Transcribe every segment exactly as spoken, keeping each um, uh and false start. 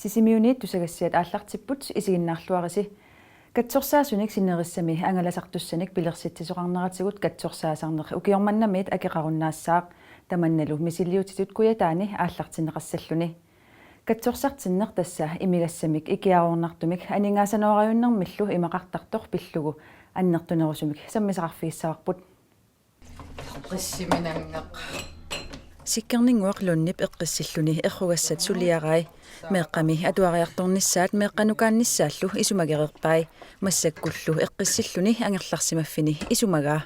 Sisimiuniit tusagassiat aallartipput, isiginnaarluarisi. Katsorsaasunik sinerissami angalasartussanik pilersitsisoqarneratigut katsorsaasarneq ukioq mannamiit akeqarunnaassaaq, tamannalu misiliutitut Kujataani aallartinneqassalluni. Katsorsartinneq tassa imigassamik ikiaroornartumik aningaasanoorajunnermillu imaqartartoq pillugu annertunerusumik sammisaqarfigissavarput. Eqqissiminanngeq. Sikkerninnguaq Lundip eqqissilluni errugassat suliarai. Meeqqami atuariartornissaat meeqqanukaannissaallu isumagereerpai. Massakkullu eqqissilluni angerlarsimaffini isumagaa.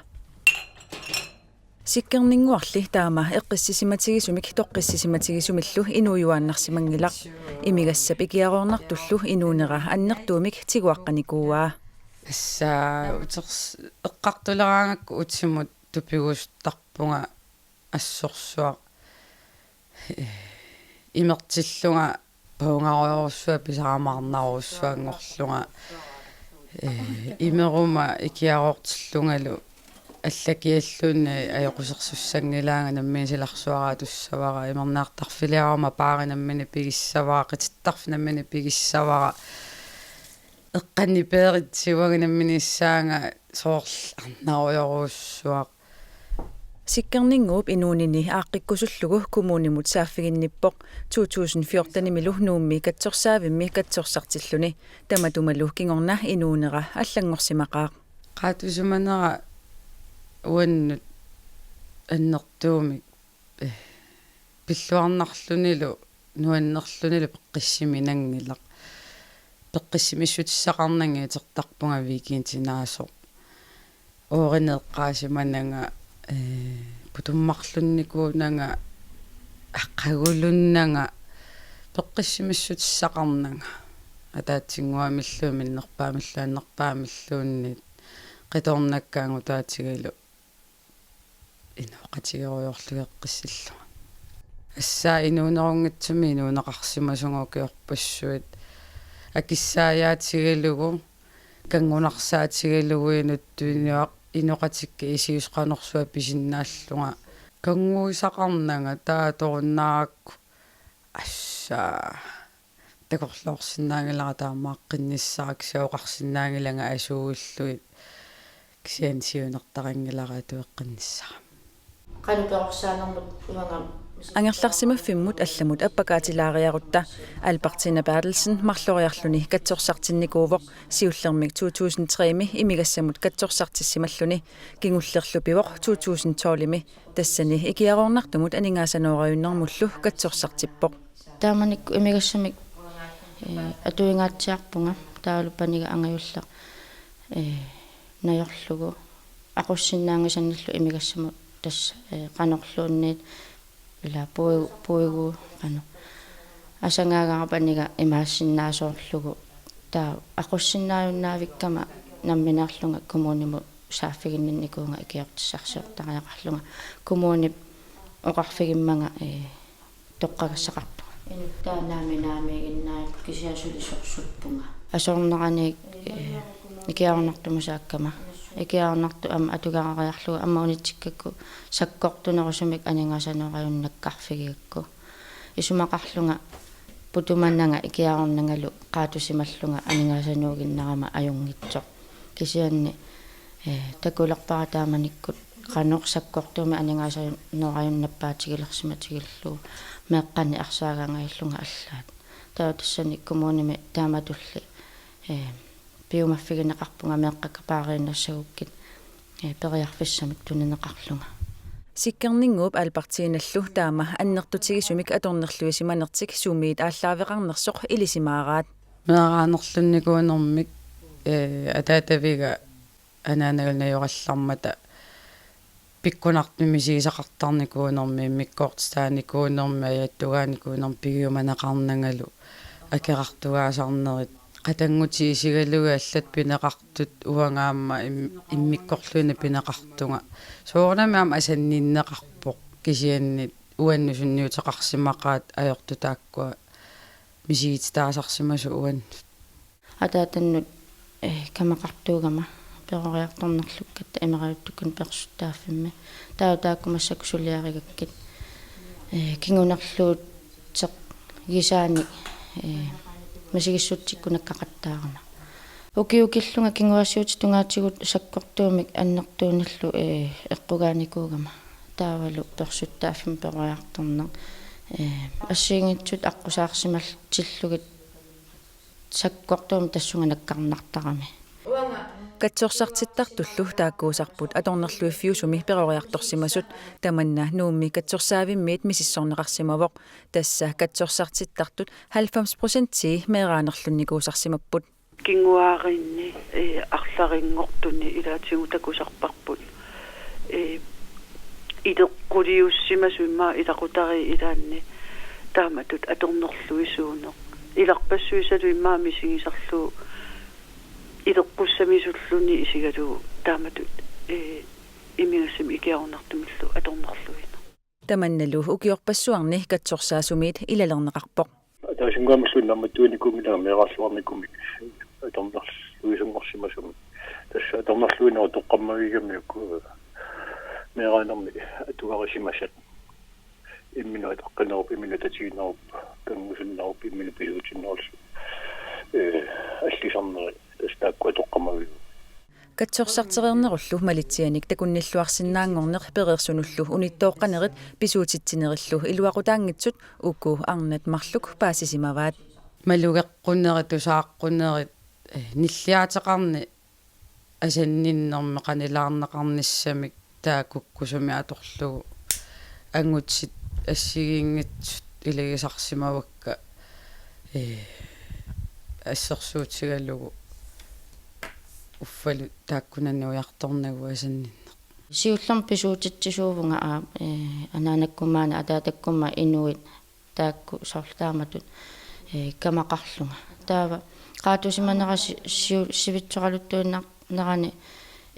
Sikkerninnguarli taama eqqissisimatigisumik toqqissisimatigisumillu inuujuaannarsimanngilaq. Imigassap ikiaroornartullu inuunera annertuumik tiguaqqanikuuaa. Tassa uters-, eqqartuleraangakku utimut tupigusuttarpunga assorsuaq. Imertillunga paungarujorujussuaq pisaramaarnarujussuanngorlunga. Ee, imeruma ikiaroortillungalu allakialluunniit ajoqusersussanngilaanga, nammineq silarsuaraatussaavara, imerniartarfiliaruma paari nammineq pigissavara, qitittarfik nammineq pigissavara. Eqqannipeeritsi uanga namminissaanga soorlu arnarujorujussuaq. Sikkerninnguup inuunini aaqqikkusullugu kommunimut saaffiginnippoq. To tusind fjortenimilu Nuummi katsorsaavimmi katsorsartilluni. Tamatumalu kingorna inuunera allanngorsimaqaaq. Qaatusimanera uannut annertuumik, eh, pilluarnarlunilu nuannerlunilu peqqissiminanngilaq. Peqqissimissutissaqarnanga itertarpunga weekendinaasoq. Oorineeqqaasimananga, ee, putummarlunnikuunanga, aqagulunnanga, peqqissimissutissaqarnanga. Ataatsinnguamilluunniit, minnerpaamilluunniit, annerpaamilluunniit, qitornakka angutaatigalu inooqatigerujoorlugit eqqissillunga. Tassa inuunerunngitsumik inuuneqarsimasugut ukiorpassuit. Akissaajaatigalugu, kanngunarsaatigalugu inuttuinuaq inoqatikka isiusqanorsuaq pisinnaallunga. Kannguisaqarnanga taava torunnaarakku. Tassa takorloorsinnaanngilara taamaaqqinnissaaq, kisianni oqarsinnaanngilanga asuuillugit, kisianni siunertarinngilara atueqqinnissara. Qanoq perorsaanermut uanga. Angerlarsimaffimmut allamut appakaatilaariarutta Albertina Berthelsen marloriarluni katsorsartinnikuuvoq. Siullermik to tusind tre-mi imigassamut katsorsartissimalluni, kingullerlu pivoq to tusind tolv-imi. Tassani ikiaroornartumut aningaasanoorajunnermullu katsorsartippoq. Taamanikkut imigassamik, ee, atuingaatsiarpunga, taavalu paniga angajulleq, ee, najorlugu. Aqussinnaanngisannillu imigassamut tassa, ee, qanorluunniit, ila pui-, puigu, qanoq. Asagaagara paniga imaassinnaasoorlugu. Taava aqussinnaajunnavikkama nammineerlunga kommunimut saaffiginninnikuuvunga ikiortissarsiortariaqarlunga. Kommunip oqarfigimmanga, ee, toqqagassaqarpunga. Inuttaa naami naamiiginnaapput, kisianni suli sorsuppunga. Asoornerani, ee, ikiaroornartumut saakkama. Ikiaroornartoq aamma atugareriarlugu aamma unitsikkakkut sakkortunerusumik aningaasanoorajunnaarfigaakka. Isumaqarlunga putumananga ikiaroornangalu qaatusimallunga aningaasanooginnarama ajunngitsoq. Kisianni, ee, takulerpara taamanikkut qanoq sakkortuumik aningaasanoorajunnaarpaatigilersimatigillugu meeqqanni arsaagaangajallunga allaat. Taava tassani kommunimi taamatulli, ee, piumaffigineqarpunga meeqqakka paariinnassagukkit, ee, periarfissamik tunineqarlunga. Sikkerninnguup Albertinallu taama annertutigisumik atornerluisimanertik sumiit aallaaveqarnersoq ilisimaaraat. Meeraanerlunnikuunermik, ee, ataataviga anaanaga najorallarmata pikkunartumik misigisaqartarnikuunermi, immikkoortitaanikuunermi, ajattugaanikuunermi pigiumaneqarnangalu akerartugaasarnerit, qatanngutit isigalugit allat pineqartut, uanga aamma im-, immikkorluinnaq pineqartunga. Soorunami aamma asanninneqarpoq, kisianni uannut sunniuteqarsimaqaat ajortut taakkua misigititaasarsimasut uannut. Ataatannut, ee, kamaqartuugama peroriartornerlukkatta imerajuttukkunni persuttaaffimmi. Taava taakku massakkut suliarigakkit, ee, kingunerluuteqqisaannik, ee, Misigissutsikkut nakkaqattaarama. Ukiukillunga kinguaassiuutitigut tungaatigut sakkortuumik annertuunillu, ee, eqqugaanikuugama. Taavalu persuttaaffimmi peroriartorneq. Ee, assigiinngitsut aqqusaarsimallutillugu sakkortuumik tassunga nakkarnartarami. Katsorsartittartullu taakkuusarput atornerluiffiusumi peroriartorsimasut. Tamanna Nuummi katsorsaavimmiit misissorneqarsimavoq. Tassa katsorsartittartut halvfems procentii meeraanerlunnikuusarsimapput. Kinguaarinni, ee, arlalinngortuni ilaatigut takusarparput. Ee, ileqquliussimasut immaqa ilaqutariit ilaanni taamatut atornerluisuuneq. Ilarpassuisalu immaqa misigisarlugu ileqqussamisulluni isigalugu taamatut, ee, imigassamik ikiaroornartumillu atornerluineq. Tamannalu ukiorpassuarni katsorsaasumiit ilalerneqarpoq. Ataasinnguamilluunniit naammattuinikuunngilanga meeraalluarnikumik atornerluisunngorsimasumik. Tassa atornerluineq toqqammavigamiuk meeraanermi atugarisimasat. Imminut ataqqinerup, imminut atatiginerup, kanngusunnerup, imminut pisuutinnerullu, ee, allisarneri tassa taakku toqqammavigaat. Katsorsartereernerullu malitsianik takunnilluarsinnaanngorneq pereersunullu unittooqqanerit pisuutitsinerillu iluaqutaanngitsut uku arnat marluk paasisimavaat. Malugeqqunerit, tusaaqqunerit, ee, nilliaateqarneq asanninnermi qanilaarneqarnissamik taakku kukkusumik atorlugu angutit assigiinngitsut ilagisarsimavakka, ee, assersuutigalugu uffalu taakkunani ujartornagu asanninneq. Siullermik pisuutitsisuuvunga, aa, ee, anaanakkummaana ataatakkuma inuit taakku soorlu taamatut, ee, kamaqarlunga. Taava qaatusimanera si-, siu-, sivitsoraluttuinnarnerani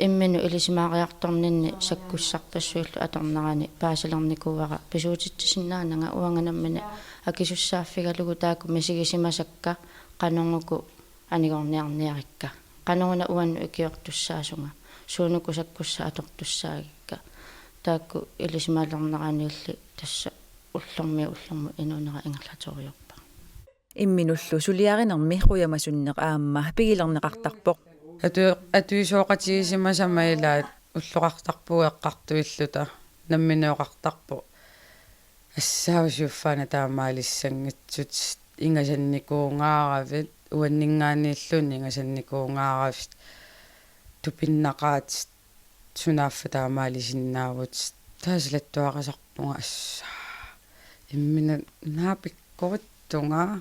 imminut ilisimaariartorninni sakkussarpassuillu atornerani paasilernikuuara pisuutitsisinnaananga uanga nammineq akisussaaffigalugu taakku misigisimasakka qanoruna anigorniarniarikka. Qanoruna uannut ikiortussaasunga. Suunuku sakkussat atortussaagikka. Taakku ilisimalerneraniilli tassa ullormiit ullormut inuunera ingerlatoriorpara. Imminullu suliarinermi qujamasunneq aamma pigilerneqartarpoq. Atu-, atuisooqatigisimasama ilaat ulloqartarpugut eqqartuilluta nammineq oqartarpoq. Assaavusiuffaana taamaalissanngitsut ingasannikuungaaravit, uanninngaanniilluunniit ingasannikuungaaravit, tupinnaqaatit, sunaaffa taamaalisinnaavutit, taasilattuaqasarpunga assaa. Imminut naapikkorittunga.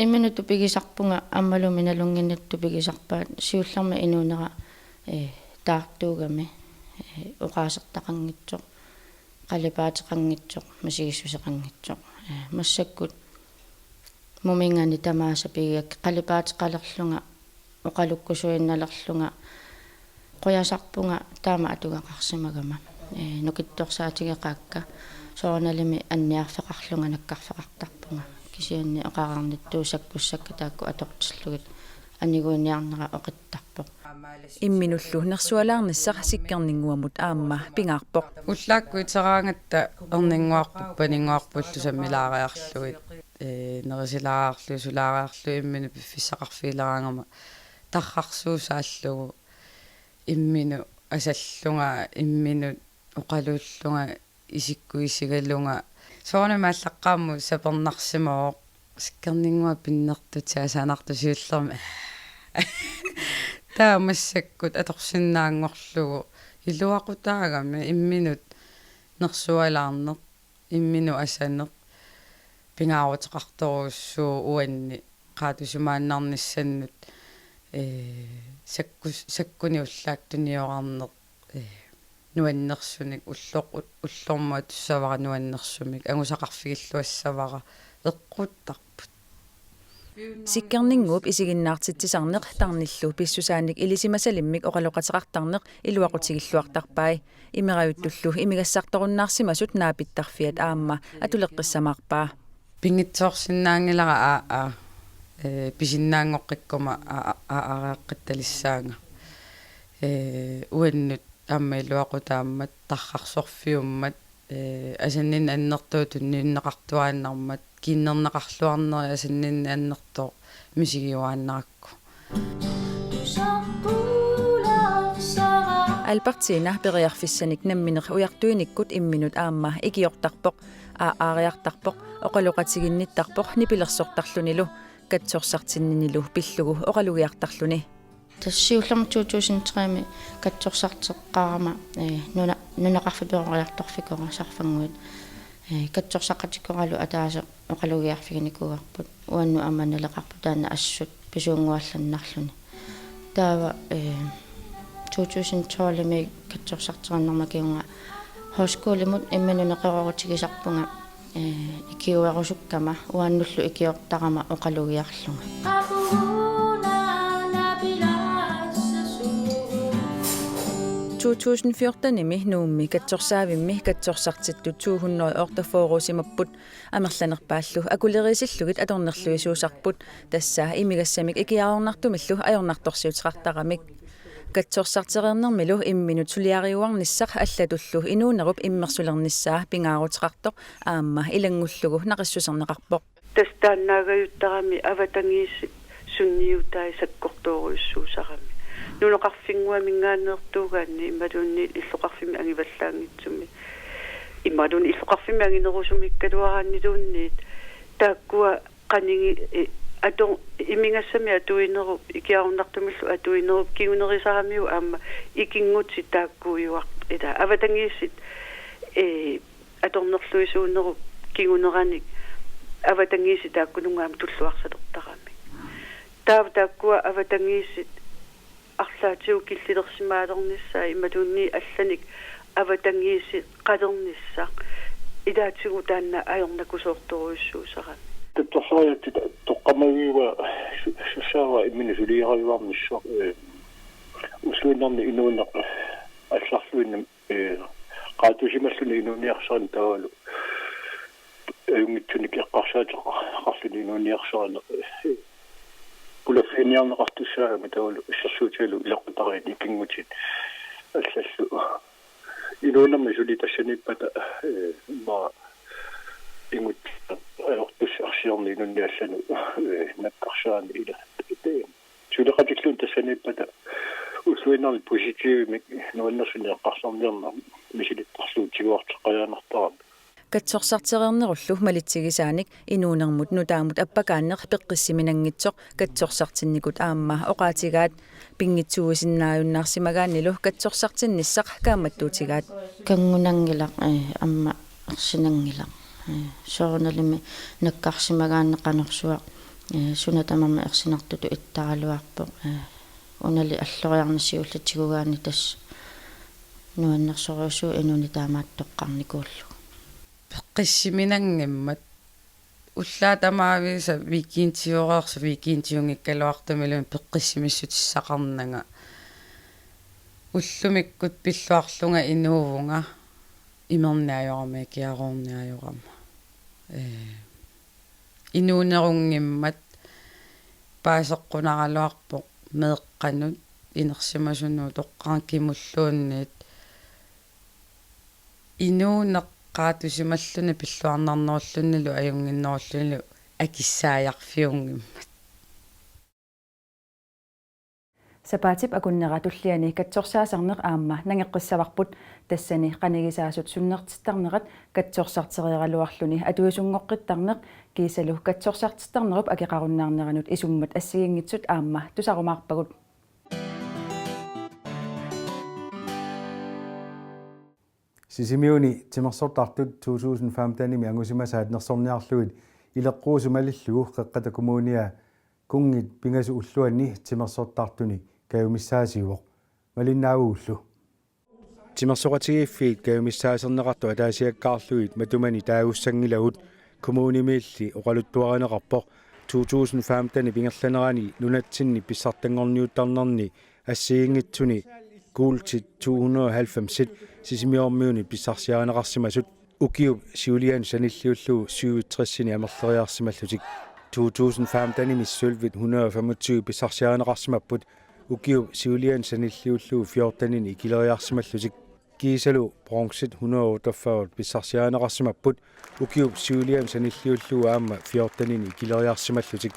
Imminut tupigisarpunga aammalumi nalunnginnitut tupigisarpaat siullermik inuunera, ee, taartuugami, ee, oqaasertaqanngitsoq, qalipaateqanngitsoq, misigissuseqanngitsoq. Ee, massakkut muminngaanniit tamaasa pigigakkit qalipaateqalerlunga, oqalukkusuinnalerlunga, qujasarpunga taama atugaqarsimagama. Ee, nukittorsaatigeqaakka soorunalimi anniarfeqarlunga nakkarfeqartarpunga. Kisianni oqareernittut sakkussakka taakku atortillugit aniguiniarnera oqittarpoq. Imminullu nersualaarnissaq Sikkerninnguamut aamma pingaarpoq. Ullaakkut iteraangatta erninnguarput paninnguarpullu sammilaariarlugit, ee, nerisilaariarlugit sulaariarlugit imminut piffissaqarfigileraangama tarrarsuusaallugu imminut asallunga imminut oqaluullunga isikkuisigalunga. Soorunami aallaqqaammut sapernarsimavoq Sikkerninnguaq pinnertutit asaanartusiullermi. Taava massakkut atorsinnaanngorlugu iluaqutaagami imminut nersualaarneq, imminut asaneq pingaaruteqartorujussuuvoq uanni qaatusimaannarnissannut, ee, sakkus-, sakkunik ullaaq tuniorarneq, ee, nuannersunik ulloq-, u-, ullormut atussavara nuannersumik, angusaqarfigilluassavara, eqquuttarput. Sikkerninnguup isiginnaartitsisarneq tarnillu pissusaanik ilisimasalimmik oqaloqateqartarneq iluaqutigilluartarpai. Imerajuttullu imigassartorunnaarsimasut naapittarfiat aamma atuleqqissamaarpaa. Pinngitsoorsinnaanngilara aa, aa, ee, pisinnaanngoqqikkuma aa, aa, aa, aareqqattalissaanga. Ee, uannut aamma iluaqutaammat, tarrarsorfiummat, ee, asanninneq annertuumik tunniunneqartuaannarmat, kinnerneqarluarneri asanninneq annertooq misigiuaannarakku. Albertina periarfissanik nammineq ujartuinikkut imminut aamma ikiortarpoq, aa-, aariartarpoq, oqaloqatiginnittarpoq nipilersortarlunilu, katsorsartinninilu pillugu oqalugiartarluni. Tassa siullermik to tusind tre-mi katsorsarteqqaarama, eh, nuna-, nunaqarfik peroriartorfikoq Sarfannguit. Eh, katsorsaqatikoralu ataaseq oqalugiarfiginikuuarput. Uannut aamma naleqarpoq taanna assut pisuunnguallannarluni. Taava, eh, to tusind tolv-imi katsorsarterinerma kingorna højskolimut imminut neqeroorutigisarpunga, eh, ikiuerusukkama uannullu ikiortarama oqalugiarlunga. To tusind fjorten-imi Nuummi katsorsaavimmi katsorsartittut to hundrede og otteogfyrre-simapput, amerlanerpaallu akulerisillugit atornerluisuusarput, tassa imigassamik ikiaroornartumillu ajornartorsiuteqartaramik. Katsorsartereernermilu imminut suliariuarnissaq allatullu inuunerup immersulernissaa pingaaruteqartoq aamma ilanngullugu naqissuserneqarpoq. Tassa taannaagajuttarami avatangiisit sunniutai sakkortoorujussuusarami. Nunaqarfinnguaminngaanneertuugaanni imaluunniit illoqarfimmi angivallaanngitsumi. Imaluunniit illoqarfimmi anginerusumiikkaluaraannilluunniit. Taakkua qanigi-, eh, atu-, imigassamik atuinerup, ikiaroornartumillu atuinerup kingunerisaramiuk aamma ikinngutit taakkuujuar-, ila avatangiisit, eh, atornerluisuunerup kinguneranik avatangiisit taakkununnga aamma tulluarsalertaramik. Taava taakkua avatangiisit arlaatigut killilersimaalernissaat imaluunniit allanik avatangiiseqalernissaq ilaatigut taanna ajornakusoortorujussuusarami. Katsorsariaatsit toqqammaviuvoq su-, sussaava imminut suliariuarnissaq, eh, ulluinnarni inuuneq allarluinnaq, eh, qaatusimalluni inuuniarsarineq taavalu ajunngitsunik eqqarsaateqarluni inuuniarsarineq, eh, pulaffiginiarneqartussaagami taavalu assersuutigalugu ileqqutariit ikinngutit allallu. Inuunermi suli tassaniippata, eh, immaqa ingut ajortussarsiorneq inunnik allanut, eh, nakkarsaani ila. Suleqatilluunniit tassaniippata ulluinnarni positivimik nuannersunik eqqarsarniarneq misilittarlugu tiguarteqqajaannartarami. Katsorsartereernerullu malitsigisaanik inuunermut nutaamut appakaanneq peqqissiminanngitsoq katsorsartinnikut aamma oqaatigaat, pinngitsuuisinnaajunnaarsimagaannilu katsorsartinnissaq kaammattuutigaat. Kanngunanngilaq, eh, aamma ersinanngilaq. Eh, soorunalimi nakkarsimagaanni qanorsuaq, eh, suna tamarmi ersinartutut ittaraluarpoq. Eh, unali alloriarneq siulleq tigugaanni tassa nuannersorujussuuvoq inuuneq taamaattoqqarnikuullugu. Peqqissiminanngimmat ullaat tamaavisa weekendioreersoq weekendiunngikkaluartumilluunniit peqqissimissutissaqarnanga. Ullumikkut pilluarlunga inuuvunga imerneq ajorama ikiaroorneq ajorama. Ee, inuunerunngimmat paaseqqunaraluarpoq meeqqanut inersimasunut utoqqarnut kimulluunniit. Inuuneq qaatusimalluni pilluarnarnerullunilu ajunnginnerullunilu akissaajarfiunngimmat. Sapaatip akunnera tulliani katsorsaasarneq aamma nangeqqissavarput, tassani qanigisaasut sunnertittarnerat katsorsartereeraluarluni atuisunngoqqittarneq kiisalu katsorsartittarnerup akeqarunnaarneranut isummat assigiinngitsut aamma tusarumaarpagut. Sisimiuni timersortartut to tusind femten-imi angusimasaat nersorniarlugit ileqquusut malillugu Qeqqata Kommunia kunngit pingasut ulluanni timersortartuni kajumissaasiivoq. Malinnaagugullu. Timersoqatigiiffiit kajumissaaserneqartut ataasiakkaarlugit matumani taagussanngilagut kommunimiilli oqaluttuarineqarpoq to tusind femten-ip ingerlanerani nunatsinni pissartanngorniuttarnerni assigiinngitsuni kuultit to hundrede og halvfems Sisimiormiunit pissarsiarineqarsimasut ukiup siuliani sanilliullugu syvogtres-ini amerleriarsimallutik. To tusind femten-imi sølvit hundrede og femogtyve pissarsiarineqarsimapput ukiup siuliani sanilliullugu fjorten-ini ikileriarsimallutik. Kiisalu bronzit hundrede otteogfyrre pissarsiarineqarsimapput ukiup siuliani sanilliullugu aamma fjortenini ikileriarsimallutik.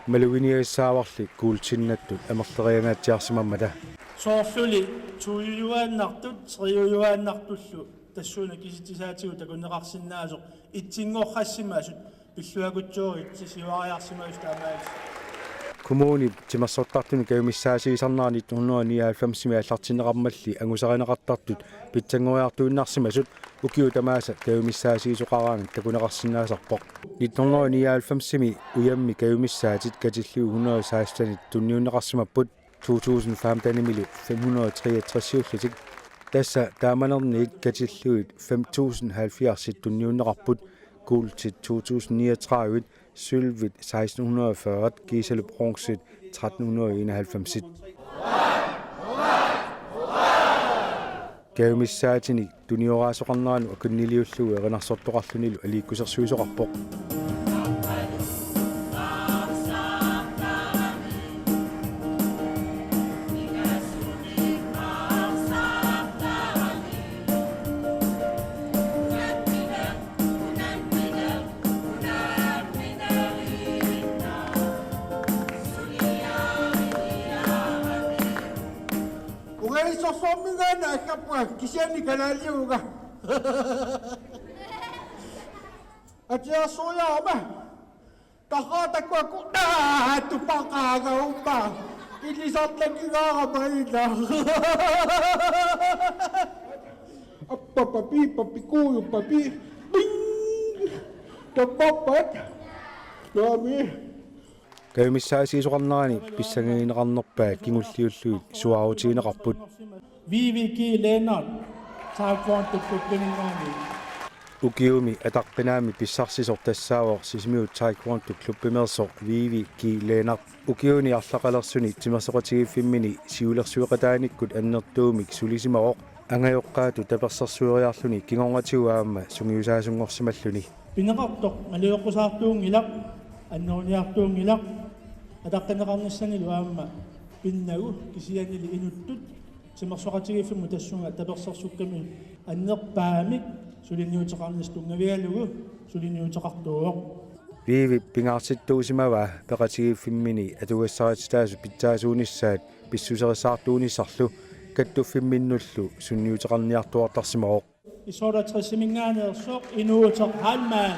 Maluginiassaavarli kuultinnattut amerleriangaatsiarsimammata. Soorluli toiujuaannartut, triujuaannartullu tassuuna kisitsisaatigut takuneqarsinnaasoq itsinngorrassimasut pilluakutsooritsi siuariarsimasut taamaallutik. Kommunip timersortartuni kajumissaatigisarnera nitten hundrede nioghalvfemsimi aallartinneqarmalli angusarineqartartut pitsanngoriartuinnarsimasut ukiut tamaasa kajumissaatigisoqaraangat takuneqarsinnaasarpoq. Nitten hundrede nioghalvfemsimi ujammik kajumissaatit katillugit hundrede sekstenit tunniunneqarsimapput, to tusind femtenimilu fem hundrede treogtresiullutik. Tassa taamanerniit katillugit fem tusind halvfjerdsit tunniunneqarput, kuultit to tusind niogtredivit, sølvit seksten hundrede og fyrre, kiisalu bronzit tretten hundrede og enoghalvfemsit. Kajumissaatinik tunioraasoqarneranut akunniliullugu erinarsortoqarlunilu aliikkusersuisoqarpoq. Ungaissorsuarminngaanniit aggerpunga kisianni kalaaliuvunga. Atiarsuiarama. Taqa takuaku aa tupaqaanga umma. Ilisartakigaara maila. Appa papi papi kuuju papi. Bing. Tappapat. Naami. Kajumissaatigisoqarnerani pissangagineqarnerpaat kingulliullugit suaarutigineqarput. Vivi G. Lennert, Taekwondo Klubbiminngaanniit. Ukiumi ataqqinaami pissarsisoq tassaavoq Sisimiut Taekwondo Klubbimeersoq Vivi G. Lennert. Ukiuni arlaqalersuni timersoqatigiiffimmini siulersueqataanikkut annertuumik sulisimavoq, angajoqqaatut tapersersueriarluni kingornatigut aamma sungiusaasunngorsimalluni. Pineqartoq maligoqqusaartuunngilaq, anneruniartuunngilaq, ataqqineqarnissanilu aamma pinnagu kisiannili inuttut timersoqatigiiffimmut tassunga tapersersukkami annerpaamik suliniuteqarnissaq tunngavigalugu suliniuteqartuuvoq. Vivi pingaartittuusimavaa peqatigiiffimmini atugassarititaasut pitsaasuunissaat pissuserissaartuunissarlu kattuffimminnullu sunniuteqarniartuartarsimavoq. S-otteogtresiminngaanneersoq Inuuteq Heilmann.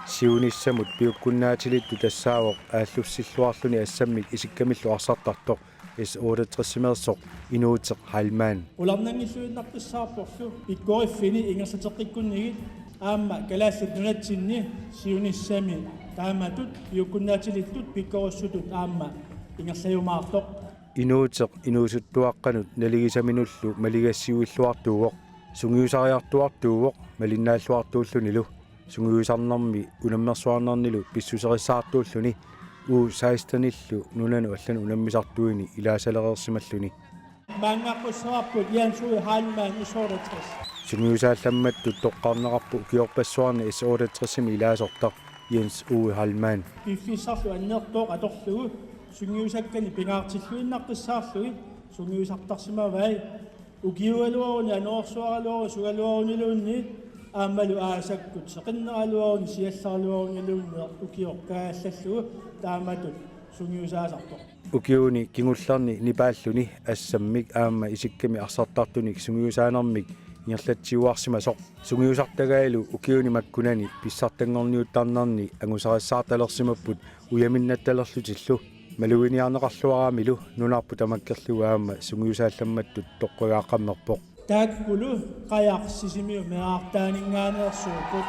Siunissamut piukkunnaatilittut tassaavoq aallussilluarluni assammik isikkamillu arsartartoq S-otteogtresimeersoq Inuuteq Heilmann. Ularnanngilluinnaqqissaarporlu pikkoriffini ingerlateqqikkunnigit aamma Kalaallit Nunatsinni siunissami taamatut piukkunnaatilittut pikkorissutut aamma ingerlajumaartoq. Inuuteq inuusuttuaqqanut naligisaminullu maligassiuilluartuuvoq, sungiusariartuartuuvoq malinnaalluartuullunilu. Sungiusarnermi unammersuarnernilu pissuserissaartuulluni U sekstenillu nunanut allanut unammisartuini ilaasalereersimalluni. Maannaqqussavarput Jens Uwe Heilmann S-otteogtres. Sungiusaallammattut toqqarneqarpoq ukiorpassuarni S-otteogtresimi ilaasortaq Jens Uwe Heilmann. Piffissarlu annertooq atorlugu sungiusakkani pingaartilluinnaqqissaarlugit sungiusartarsimavai. Ukiugaluaruni, anorersuaraluaruni, sugaluaruniluunniit aammalu aasakkut seqinneraluaruni, siallaraluaruniluunniit ukioq kaajallallugu taamatut sungiusaasartoq. Ukiuni kingullerni nipaalluni assammik aamma isikkami arsartartunik sungiusaanermik ingerlatsiuarsimasoq. Sungiusartagailu ukiuni makkunani pissartanngorniuttarnerni angusarissaartalersimapput ujaminnattalerlutillu. Maluginiarneqarluaramilu nunarput tamakkerlugu aamma sungiusaallammattut toqqagaaqqammerpoq. Taakkulu Qajaq Sisimiut meerartaaninngaanneersuupput.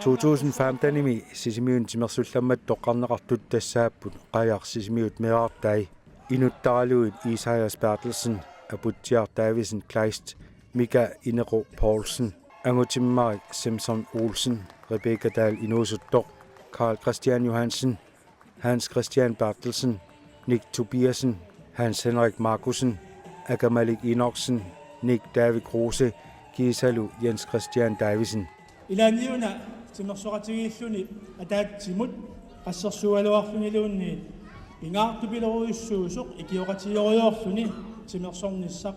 To tusind femtenimi Sisimiuni timersullammattut toqqarneqartut tassaapput Qajaq Sisimiut meerartai. Inuttaralugit Isaias Berthelsen, Aputsiaq Davidsen Kleist, Mika Ineqo Poulsen, Angutimmarik Simpson Olsen, Rebekka Dahl inuusuttoq, Karl Christian Johansen, Hans Christian Berthelsen, Nick Tobiassen, Hans Henrik Markussen, Akamalik Enoksen, Nick David Kruse, kiisalu Jens Christian Davidsen. Ilaanniuna timersoqatigiilluni ataatsimut qassersuugaluarluniluunniit pingaartupilorujussuusoq ikioqatigeerujoorluni timersornissaq.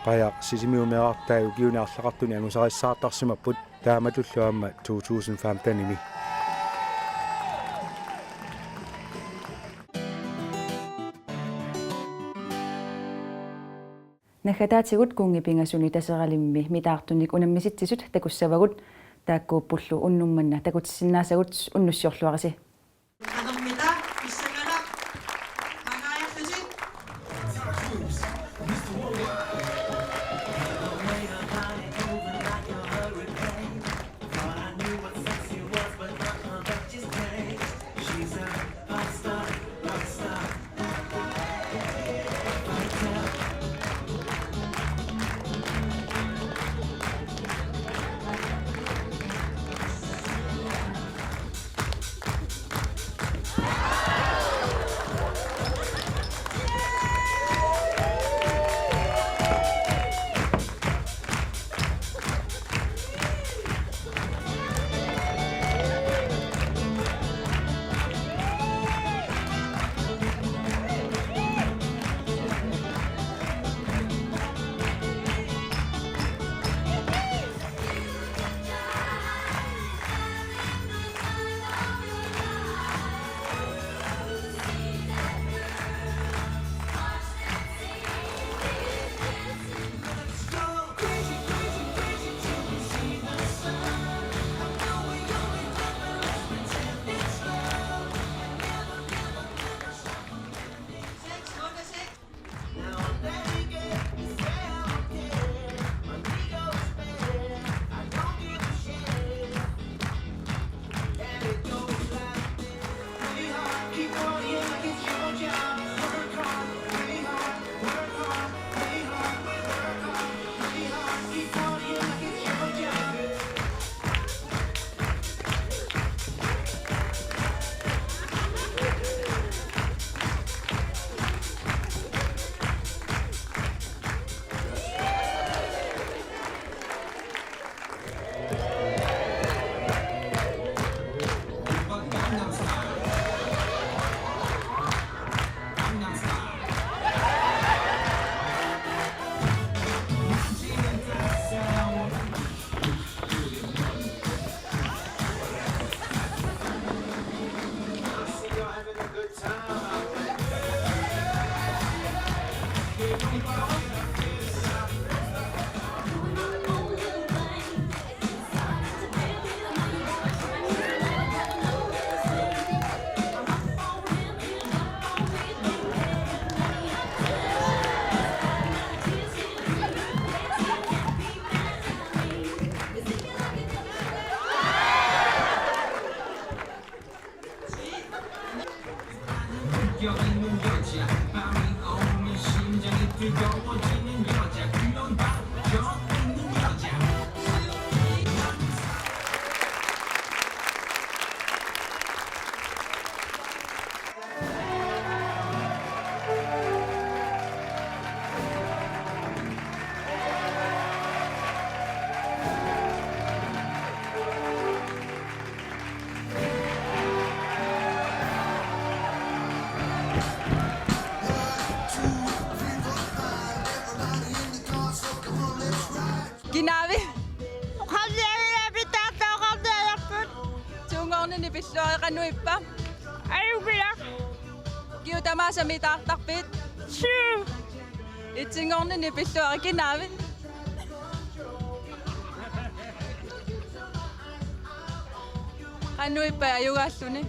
Ajaq Sisimiut meerartaat ukiuni arlaqartuni angusarissaartarsimapput, taamatullu aamma to tusind femtenimi. Naggataatigut kuunngipingasuni Taseralimmi mitaartunik unammisitsisut takussavagut, taakkuuppullu unnuk manna takutissinnaasagut. Unnussiorluarisi. Qanermita pissanganaq mangaajarlusi. Kinaavit? Oqarniarpit, taarta oqarniarput. Tuunngornini pilluarit, qanoq ippa? Ajukiaq. Ukiut tamaasa mitaartarpit? Syv. Etsinngornini pilluarit, kinaavit? Qanoq ippa ajugaalluni?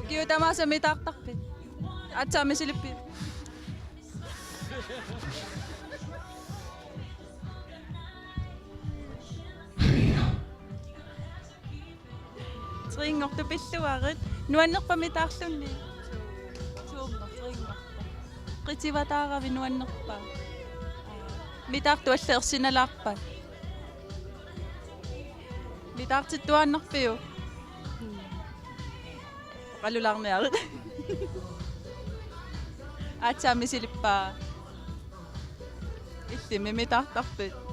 Ukiut tamaasa mitaartarpit? Aatsaat misilippit? Trinngortut pilluarit. Nuannerpa mitaarluni? Tuumma, trinngortut. Qitivataaravi nuannerpa? Mitaartut allat ersinalaarpat? Mitaartittuaannarpiuk? Oqalulaarniarit. Aatsaat misilippaa? Illimmi mitaartarpit?